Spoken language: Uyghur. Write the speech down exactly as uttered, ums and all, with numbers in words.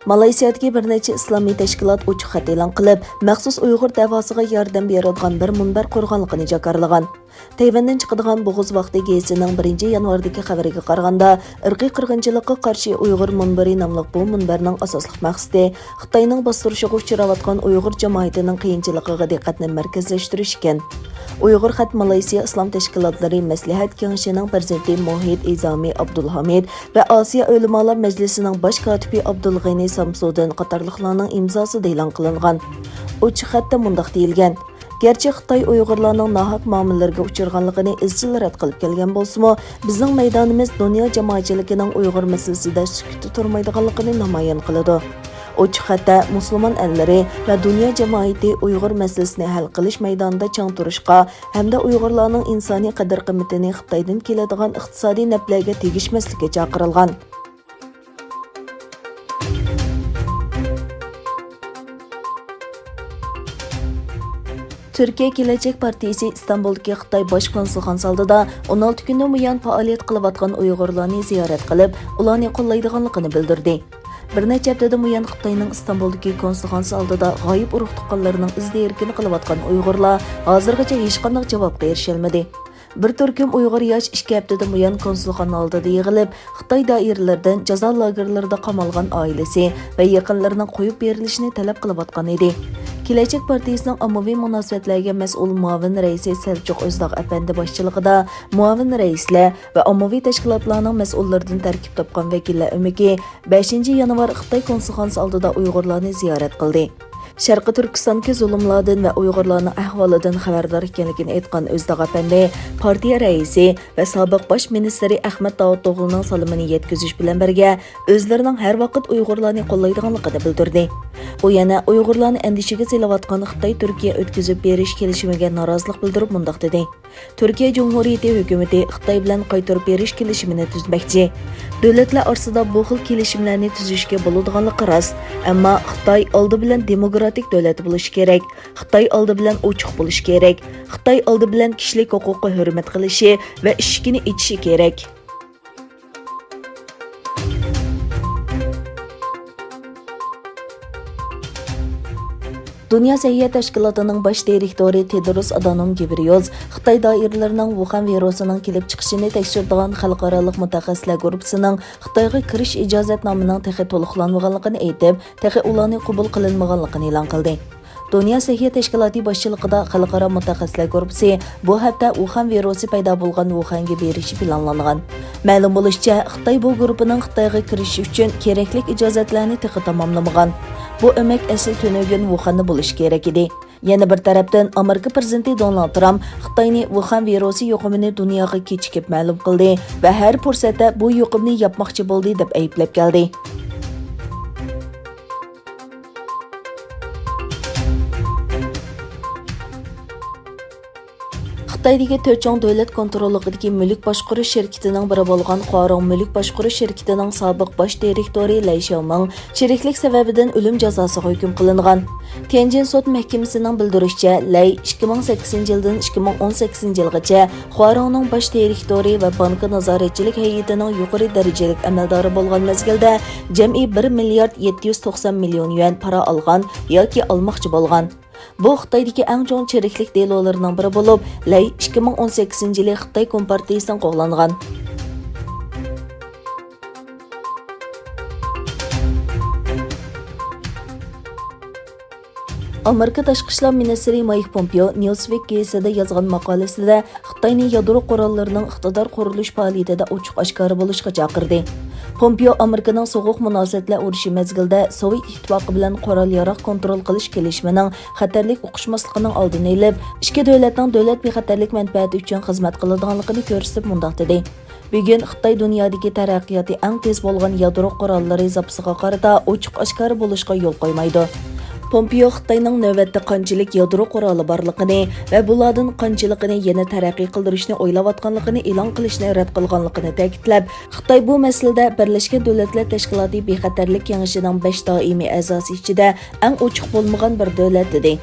مالايسىيادىكى بىر نەچچە ئىسلامىي تەشكىلات ئوچۇق خەت ئېلان قىلىپ، مەخسۇس ئۇيغۇر دەۋاسىغا ياردەم بېرىدىغان بىر مۇنبەر قۇرغانلىقىنى جاكارلىغان. تەيۋەندىن چىقىدىغان بوغۇز ۋاقتى گېزىتىنىڭ بىرىنچى يانۋاردىكى خەۋىرىگە قارىغاندا، ئىرقىي قىرغىنچىلىققا قارشى ئۇيغۇر مۇنبىرى ناملىق بۇ مۇنبەرنىڭ ئاساسلىق مەقسىتى خىتاينىڭ باستۇرۇشىغا ئۇچراۋاتقان ئۇيغۇر جامائىتىنىڭ قىيىنچىلىقىغا دىققەتنى مەركەزلەشتۈرۈش ئىكەن. ئۇيغۇر خەت مالايسىيا ئىسلام تەشكىلاتلىرى مەسلىھەت كېڭىشىنىڭ پىرېزىدېنتى مۇھىت ئىزامى ئابدۇلھامىد ۋە ئاسىيا ئۆلىمالار مەجلىسىنىڭ باش كاتىپى ئابدۇلغېنى سامسۇدىن قاتارلىقلارنىڭ ئىمزاسىدا ئېلان قىلىنغان. ئوچۇق خەتتە مۇنداق دېيىلگەن: «گەرچە خىتاي ئۇيغۇرلارنىڭ ناھەق مۇئامىلىلىرىگە ئۇچرىغانلىقىنى ئىزچىل رەت قىلىپ كەلگەن بولسىمۇ، بىزنىڭ مەيدانىمىز دۇنيا جامائەتچىلىكىنىڭ ئۇيغۇر مەسىلىسىدە سۈكۈتتە تۇرمايدىغانلىقىنى نامايان قىلىدۇ.» ئوچۇق خەتتە مۇسۇلمان ئەللىرى ۋە دۇنيا جامائىتى ئۇيغۇر مەسىلىسىنى ھەل قىلىش مەيدانىدا چىڭ تۇرۇشقا ھەمدە ئۇيغۇرلارنىڭ ئىنسانىي قەدىر-قىممىتىنى خىتايدىن كېلىدىغان ئىقتىسادىي نەپلەرگە تېگىشمەسلىككە چاقىرىلغان. تۈركىيە كېلەچەك پارتىيىسى ئىستانبۇلدىكى خىتاي باش كونسۇلخانىسى ئالدىدا ئون ئالتە كۈندىن بۇيان پائالىيەت قىلىۋاتقان ئۇيغۇرلارنى زىيارەت قىلىپ، ئۇلارنى قوللايدىغانلىقىنى بىلدۈردى. بىر نەچچە ھەپتىدىن بۇيان خىتاينىڭ ئىستانبۇلدىكى كونسۇلخانىسى ئالدىدا غايىب ئۇرۇق-تۇغقانلىرىنىڭ ئىز-دېرىكىنى قىلىۋاتقان ئۇيغۇرلار ھازىرغىچە ھېچقانداق جاۋابقا ئېرىشەلمىدى. بىر تۈركۈم ئۇيغۇر ياش ئىككى ھەپتىدىن بۇيان كونسۇلخانا ئالدىدا يىغىلىپ، خىتاي دائىرىلىرىدىن جازا لاگېرلىرىدا قامالغان ئائىلىسى ۋە يېقىنلىرىنىڭ قويۇپ بېرىلىشىنى تەلەپ قىلىۋاتقان ئىدى. كېلەچەك پارتىيىسىنىڭ ئاممىۋى مۇناسىۋەتلەرگە مەسئۇل مۇئاۋىن رەئىسى سەلچۇق ئۆزداغ ئەپەندى باشچىلىقىدا مۇئاۋىن رەئىسلەر ۋە ئاممىۋى تەشكىلاتلارنىڭ مەسئۇللىرىدىن تەركىب تاپقان ۋەكىللەر ئۆمىكى بەشىنچى يانۋار خىتاي كونسۇلخانىسى ئالدىدا ئۇيغۇرلارنى زىيارەت قىلدى. شەرقىي تۈركىستاندىكى زۇلۇملاردىن ۋە ئۇيغۇرلارنىڭ ئەھۋالىدىن خەۋەردار ئىكەنلىكىنى ئېيتقان ئۆزداغ ئەپەندى، پارتىيە رەئىسى ۋە سابىق باش مىنىستىرى ئەخمەت داۋۇتئوغلۇنىڭ سالىمىنى يەتكۈزۈش بىلەن بىرگە، ئۆزلىرىنىڭ ھەر ۋاقىت ئۇيغۇرلارنى قوللايدىغانلىقىنى بىلدۈردى. ئۇ يەنە ئۇيغۇرلارنى ئەندىشىگە سېلىۋاتقان خىتاي تۈركىيە ئۆتكۈزۈپ بېرىش كېلىشىمىگە نارازىلىق بىلدۈرۈپ مۇنداق دېدى: تۈركىيە جۇمھۇرىيىتى ھۆكۈمىتى خىتاي بىلەن قايتۇرۇپ بېرىش كېلىشىمىنى تۈزمەكچى. دۆلەتلەر ئارىسىدا بۇ خىل كېلىشىملەرنى تۈزۈشكە بولىدىغانلىقى راست، ئەمما خىتاي ئالدى بىلەن دېموكراتىك دۆلەت بولۇشى كېرەك، خىتاي ئالدى بىلەن ئوچۇق بولۇشى كېرەك، خىتاي ئالدى بىلەن كىشىلىك ھوقۇققا ھۆرمەت قىلىشى ۋە ئىشىكىنى ئېچىشى كېرەك. دۇنيا سەھىيە تەشكىلاتىنىڭ باش دىرېكتورى تېدروس ئادانوم گېبرىيوس خىتاي دائىرىلىرىنىڭ ۋۇخەن ۋىرۇسىنىڭ كېلىپ چىقىشىنى تەكشۈرىدىغان خەلقئارالىق مۇتەخەسسىسلەر گۇرۇپپىسىنىڭ خىتايغا كىرىش ئىجازەتنامىنىڭ تېخى تولۇقلانمىغانلىقىنى ئېيتىپ، تېخى ئۇلارنى قوبۇل قىلىنمىغانلىقىنى ئېلان قىلدى. دۇنيا سەھىيە تەشكىلاتى باشچىلىقىدا خەلقئارا مۇتەخەسسىسلەر گۇرۇپپىسى بۇ ھەپتە ۋۇخەن ۋىرۇسى پەيدا بولغان ۋۇخەنگە بېرىشى پىلانلانغان. مەلۇم بولۇشىچە، خىتاي بۇ گۇرۇپپىنىڭ خىتايغا كىرىشى ئۈچۈن كېرەكلىك ئىجازەتلەرنى تېخى تاماملىمىغان. بۇ ئۆمەك ئەسلى تۈنۈگۈن ۋۇخەندە بولۇشى كېرەك ئىدى. يەنە بىر تەرەپتىن، ئامېرىكا پىرېزىدېنتى دونالد ترامپ خىتاينى ۋۇخەن ۋىرۇسى يۇقۇمىنى دۇنياغا كېچىكىپ مەلۇم قىلدى ۋە ھەر پۇرسەتتە بۇ يۇقۇمنى ياپماقچى بولدى، دەپ ئەيىبلەپ كەلدى. خىتايدىكى تۆت چوڭ دۆلەت كونتروللۇقىدىكى مۈلۈك باشقۇرۇش شىركىتىنىڭ بىرى بولغان خۇارۇڭ مۈلۈك باشقۇرۇش شىركىتىنىڭ سابىق باش دىرېكتورى لەي شياۋمىڭ چىرىكلىك سەۋەبىدىن ئۆلۈم جازاسىغا ھۆكۈم قىلىنغان. تيەنجىن سوت مەھكىمىسىنىڭ بىلدۈرۈشىچە، لەي ئىككى مىڭ سەككىزىنچى يىلدىن ئىككى مىڭ ئون سەككىزىنچى يىلغىچە خۇارۇڭنىڭ باش دىرېكتورى ۋە بانكا نازارەتچىلىك ھەيئىتىنىڭ يۇقىرى دەرىجىلىك ئەمەلدارى بولغان مەزگىلدە جەمئىي بىر مىليارد يەتتە يۈز توقسان مىليون يۈەن پارا ئالغان ياكى ئالماقچى بولغان. بۇ خىتايدىكى ئەڭ چوڭ چىرىكلىك دېلولىرىنىڭ بىرى بولۇپ، لەي ئىككى مىڭ ئون سەككىزىنچى يىلى خىتاي كومپارتىيىسىدىن قوغلانغان. ئامېرىكا تاشقى ئىشلار مىنىستىرى مايك پومپېئو نيۇزۋىك گېزىتىدە يازغان ماقالىسىدە، خىتاينى يادرو قوراللىرىنىڭ ئىقتىدار قۇرۇلۇش پائالىيىتىدە ئوچۇق-ئاشكارا بولۇشقا چاقىردى. پومپېئو ئامېرىكىنىڭ سوغۇق مۇناسىۋەتلەر ئۇرۇشى مەزگىلىدە سوۋېت ئىتتىپاقى بىلەن قورال-ياراغ كونترول قىلىش كېلىشىمىنىڭ خەتەرلىك ئۇقۇشماسلىقىنىڭ ئالدىنى ئېلىپ، ئىككى دۆلەتنىڭ دۆلەت بىخەتەرلىك مەنپەئەتى ئۈچۈن خىزمەت قىلىدىغانلىقىنى كۆرسىتىپ مۇنداق دېدى: بۈگۈن خىتاي دۇنيادىكى تەرەققىياتى ئەڭ تېز بولغان يادرو قوراللىرى زاپىسىغا قارىتا ئوچۇق-ئاشكارا بولۇشقا يول قويمايدۇ. پومپېئو خىتاينىڭ نۆۋەتتە قانچىلىك يادرو قورالى بارلىقىنى ۋە بۇلاردىن قانچىلىقىنى يەنە تەرەققىي قىلدۇرۇشنى ئويلاۋاتقانلىقىنى ئېلان قىلىشنى رەت قىلغانلىقىنى تەكىتلەپ، خىتاي بۇ مەسىلىدە بىرلەشكەن دۆلەتلەر تەشكىلاتى بىخەتەرلىك كېڭىشىنىڭ بەش دائىمىي ئەزاسى ئىچىدە ئەڭ ئوچۇق بولمىغان بىر دۆلەت، دېدى.